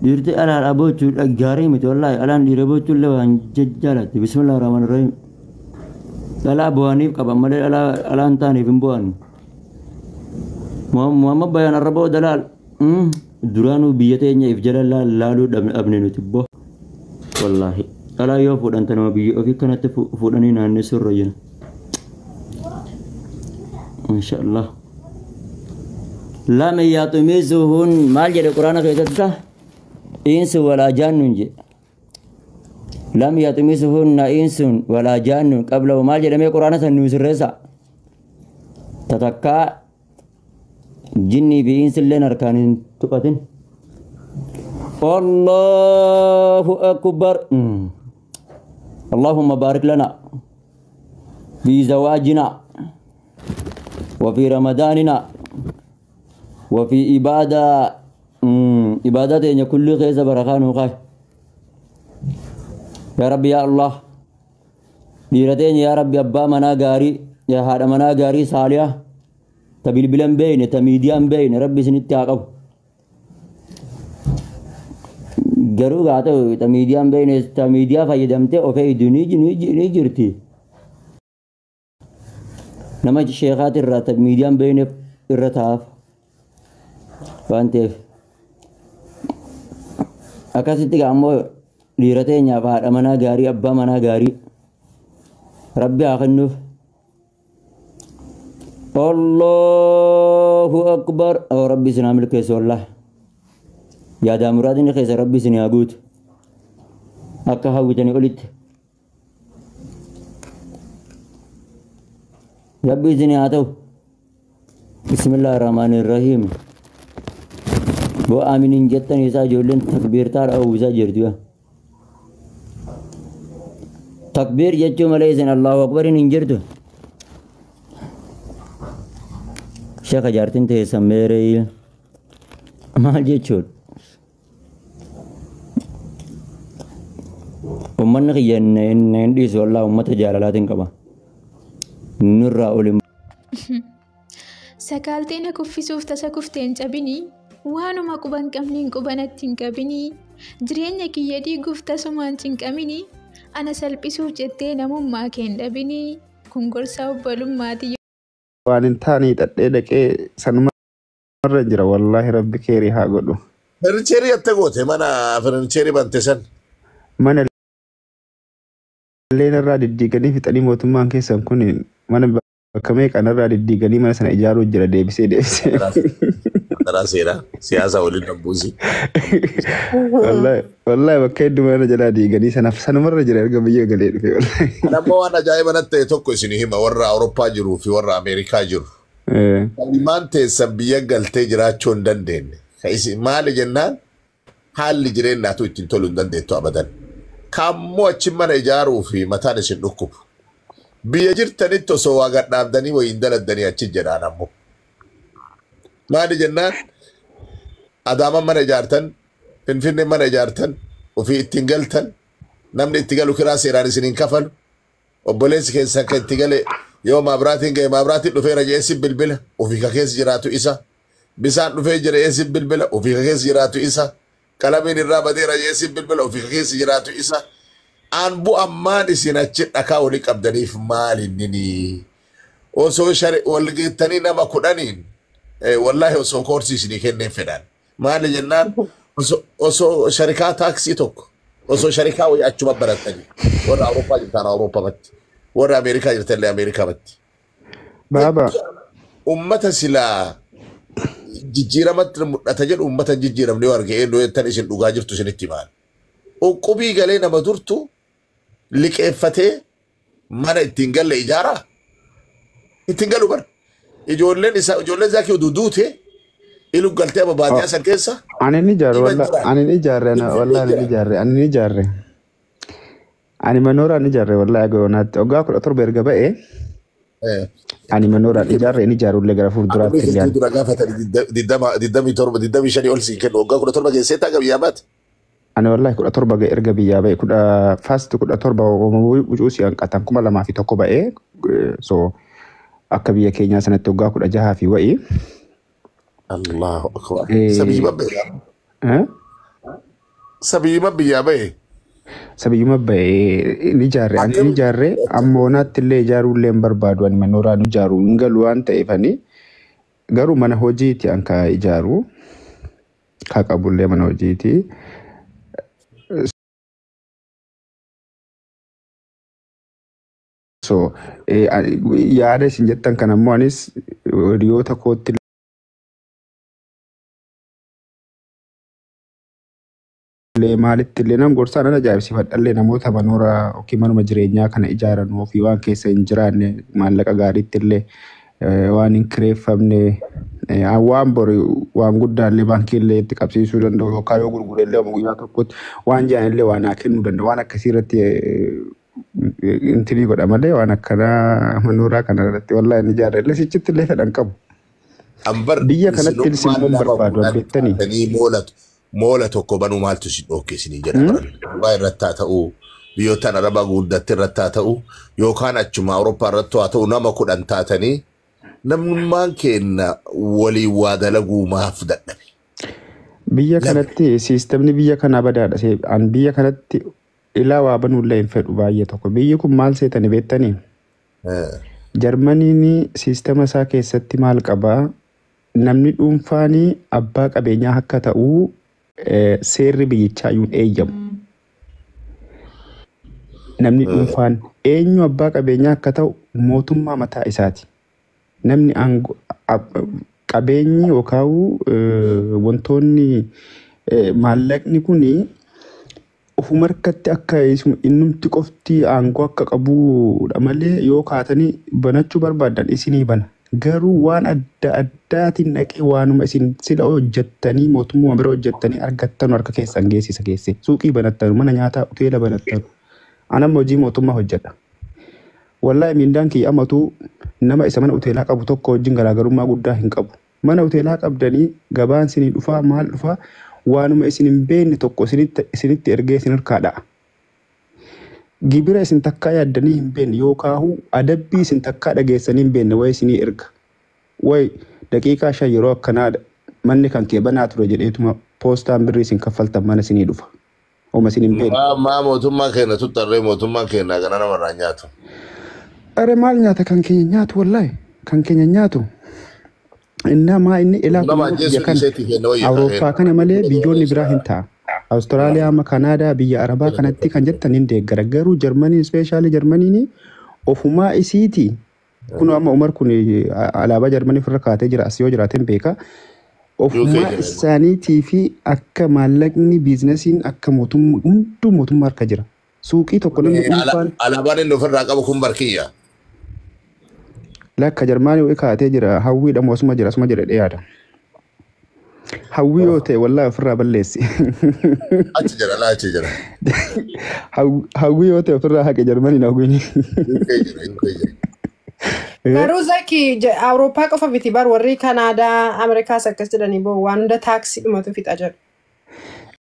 Dhiirti alaadhaa boochuu gaarii miti wallaahi, alaan dhiira boochuu illee waan jajjaalatti. Bismillaahi rahmaani rahiim. Dhalaa bu'aniif qaban malee dhalaa alaan taaniif hin bu'an. Muhammad Bayaan arraboo dalaal. Duraanuu biyya teenya if jala laaluu dhabne nuti boo. Wallaahi. Dhalaa yoo fuudhan tanuma biyya ofii kanatti fuudhanii naannessu irra jira. Masha Allah. Lam yaxmisuhun maal jedhe quraana keessatti? Insu walaa jaannun jedhe. Lam yaxmisuhunna insun walaa jaannun qablahu maal jedhamee quraana san nuu sirreessa. Tatakkaa jinnii fi insilleen harkaan hin tuqatin. Allahu akbar. Allahumma barik lana fi zawaajina wa fi ramadaanina wa fi ibaada ibaadaa teenya kulli keessa barakaa nuu kaay. Yaa Rabbi yaa Allah, dhiira teenya yaa Rabbi abbaa manaa gaarii, yaa haadha manaa gaarii saaliyaa, ta bilbila hin beeyne, ta miidiyaa hin beeyne Rabbi isinitti haa qabu. Garuu haa ta'u, ta miidiyaa hin beeyne, ta miidiyaa fayyadamtee of eeydu ni jirti. Nama sheekaati irraa ta miidiyaa hin beeyne irra taa'aaf waan ta'eef. Akkasitti gaa ammoo dhiira teenyaaf haadha manaa gaarii, abbaa manaa gaarii Rabbi haa kennuuf. Allahu akbar. Oo Rabbi isin haa milkeessu wallahi. Yaadaa muraadni keessa Rabbi isin haa guutu. Akka hawwitanii olitti. Rabbi isin haa ta'u. Bismillaahi rahmaani rahiim. Boo aminiin jettan isaa ijoolleen takbiirtaadha uwwisaa jirtu yaa. Takbiir jechuu malee isin Allahu akbariin hin jirtu. Sheekha jaartiin teessan meeree maal jechuudha? Uummanni kiyya hin dhiisu wallaahi, uummata jaalalaatiin qaba. Nurraa ol hin Sakaaltee na kuffisuuf tasa kuftee hin cabinii, waanuma quba hin qabneen quba natti hin qabinii, jireenya kiyya diiguuf tasumaan cinqaminii, ana salphisuuf jettee namummaa kee hin dhabinii, kun gorsa obbolummaati. Waan hin taane hidhadhee dhaqee sanumarra jira, wallaahi Rabbi keerii haa godhu. Furnicheerii atta goote, mana furnicheerii bante san. Mana illee narraa diddiiganii fixanii, mootummaan keessan kun mana bakka meeqa narraa diddiiganii mana sana ijaaruu jira deebisee deebisee. Karaa seeraa siyaasa waliin dhabbuusi. Wallaahi wallaahi, bakka hedduu mana jalaa diiganii sanaaf sanumarra jira erga biyya galee dhufe wallaahi. Kan ammoo waan ajaa'iba natti ta'e tokko isin hima, warra Awurooppaa jiruu fi warra Ameerikaa jiru. Ilmaan teessan biyya galtee jiraachuu hin dandeenye. Ka isin maali jennaan, haalli jireenyaatu ittiin toluu hin dandeettu abadan. Kammoo achi mana ijaaruu fi mataan isin dhukkubu. Biyya jirtanitti osoo waa gadhaabdanii wayiin daladdanii achi jedhaan ammoo. Maali jennaan, Adaaman mana ijaartan, Finfinnee mana ijaartan, ofii ittiin galtan, namni itti galu kiraa seeraan isin hin kafalu. Obboleessi keessan kan itti gale yoo maabraatiin ga'e, maabraatiin dhufeera jedhee si bilbila, ofii ka keessa jiraatu isa. Bisaan dhufee jira jedhee si bilbila, ofii ka keessa jiraatu isa. Qalamiin irraa badeera jedhee si bilbila, ofii ka keessa jiraatu isa. Aan bu'ammaan isin achi dhakaa walii qabdaniif maal inni? Osoo shari wal geettanii nama 10n, wallaahi osoo koorsii isinii kenneen fedhan. Maali jennaan, osoo sharikaa taaksii tokko, osoo sharikaa wayii achuma baratanii, warra Awurooppaa jirtan Awurooppamatti, warra Ameerikaa jirtan illee Ameerikaamatti. Baaba. Ummata silaa jijjiiramatti mul'ata jedhu, ummata hin jijjiiramne yoo arge eenyu jettan, isin dhugaa jirtu isinitti himaan. Uqqubii galee nama durtu liqeeffatee mana ittiin galle ijaaraa. Ittiin galu bara. Ijoolleen isaa, ijoolleen isaa kee duute ilu galtee amma baadiyyaa san keessa. Ani ni ijaarre. Dhiban walla jira. Ani ni ijaarre, ana wallaahi ani ni ijaarre, ani ni ijaarre. Ani manooraan ijaarre wallaahi, agoonaatti waggaa 17 erga ba'e ani manooraan ijaarre, inni ijaarullee gara fuulduraatti Akka illee. dura gaafatanii 20, 27, 25 ol siin kennu, waggaa 17 keessee ta'a biyyaa baate. Ani wallaahi 17 erga biyyaa ba'e, kudha fast 17 wucuu si hanqatan, 2001 ba'e, so akka biyya keenyaa sanatti waggaa 16 fi wa'ii. Allahu akbar. Isa biyyi babbeera. Eh? Sabiyyuma biyyaa bahe. Sabiyyuma bahee ni ijaarre. Ani ni ijaarre amma onaatti illee ijaaruu illee hin barbaadu. Ani manooraan ijaaru hin galu waan ta'eef ani garuu mana hojiiti an ka ijaaru. Ka qabullee mana hojiiti. So yaada isin jettan kan ammoo anis hiriyoota kootti illee maalitti illee nan gorsaa nan ajaa'ibsiifadha namoota manoora yookiin manuma jireenyaa kana ijaaran ofii waan keessa hin jiraanne maallaqa gaariitti illee waan hin kireeffamne waan boru waan guddaa illee baankii illee itti qabsiisuu danda'u yookaan yoo gurgure illee guyyaa tokkotti waan jiran illee waan haa kennuu danda'u waan akkasii irratti intinii godha malee waan akkanaa manooraa kana irratti wallaahi inni ijaarre illee sichitti illee fedhan qabu. Ambar Biyya kanatti isin barbaadu abbeettanii. Moola tokko banuu maaltu isin dhookke isinii jedha baran. Dubaay irratti haa ta'u, biyyoottan Arabaa guddatte irratti haa ta'u, yookaan achuma Awurooppaa irratti haa ta'u nama 10 taatanii namnummaan keenya waliin waa dalaguu maaf dadhabe. Biyya kanatti siistemni biyya kanaa badaadha. An biyya kanatti ilaa waa banuullee hin fedhu baay'ee tokko. Biyyi kun maal seetanii beektanii? Jarmaniin siistema isaa keessatti maal qabaa? Namni dhuunfaan abbaa qabeenyaa akka ta'u seerri biyyichaa iyyuu hin eeyyamu. Namni dhuunfaan eenyu abbaa qabeenyaa akka ta'u mootummaa mataa isaati. Namni qabeenyi yookaan wantoonni maallaqni kuni ofuma harkatti akka innumti qofti aangoo akka qabudha malee yoo kaatanii banachuu barbaadan isinii bana. Garuu waan adda addaatiin dhaqee waanuma isin sila hojjettanii mootummaa bira hojjettanii argattan harka keessan geessisa geesse. Suuqii banattanu, mana nyaataa, hoteela banattanu. Ani amma hojii mootummaa hojjedha. Wallaahi miindaan kiyya ammatuu nama isa mana hoteelaa qabu tokko wajjin garaagarummaa guddaa hin qabu. Mana hoteelaa qabdanii gabaan isinii dhufaa maal dhufaa waanuma isin hin beekne tokko isinitti ergee isin harkaa dha'a. Gibira isin takkaa yaaddanii hin beekne yookaan adabbii isin takkaa dhageessanii hin beekne wayi isinii erga. Wayi daqiiqaa 5 yeroo akkanaa manni kan kee banaa ture jedheetuma poostaan birrii isin kaffaltan mana isinii dhufa. Oma isin hin beekne. Maa mootummaa keenya tuttarree mootummaan keenya kana namarraa nyaatu. Are maal nyaata kan keenya nyaatu wallaahi kan keenya nyaatu. Innaa maa inni ilaa Nama kun biyya ajjeesuun kana isheetii kenna wayya. Awurooppaa kana malee biyyoonni biraa hin ta'a. Awustiraaliyaa amma Kanaadaa biyya Arabaa kanatti kan jettan hin deeggara. Garuu Jarmaniin ispeeshaalii Jarmaniin ofumaa isiiti. Kun amma Umar kun alaabaa Jarmanii ofirra kaatee jira as yoo jiraateen beeka. Ofumaa isaaniitii fi akka maallaqni biizinasiin akka mootummaa hunduu mootummaa harka jira. Suuqii tokko namni dhuunfaan Alaabaan inni ofirraa qabu kun barkiyya. Lakka Jarmanii wayii kaatee jira hawwiidha moo asuma jira asuma jira dhiyaata. Hawwii yoo ta'e wallaahi ofirraa balleessi. Achi jira laa achi jira. Hawwii yoo ta'e ofirraa haqe Jarmaniin hawwiin. UK jira UK jira. Garuu Zaki Awurooppaa qofa miti bar warri Kanaadaa, Ameerikaas akkas jedhanii boo waan hunda taaksii dhumatu fixa jedhu.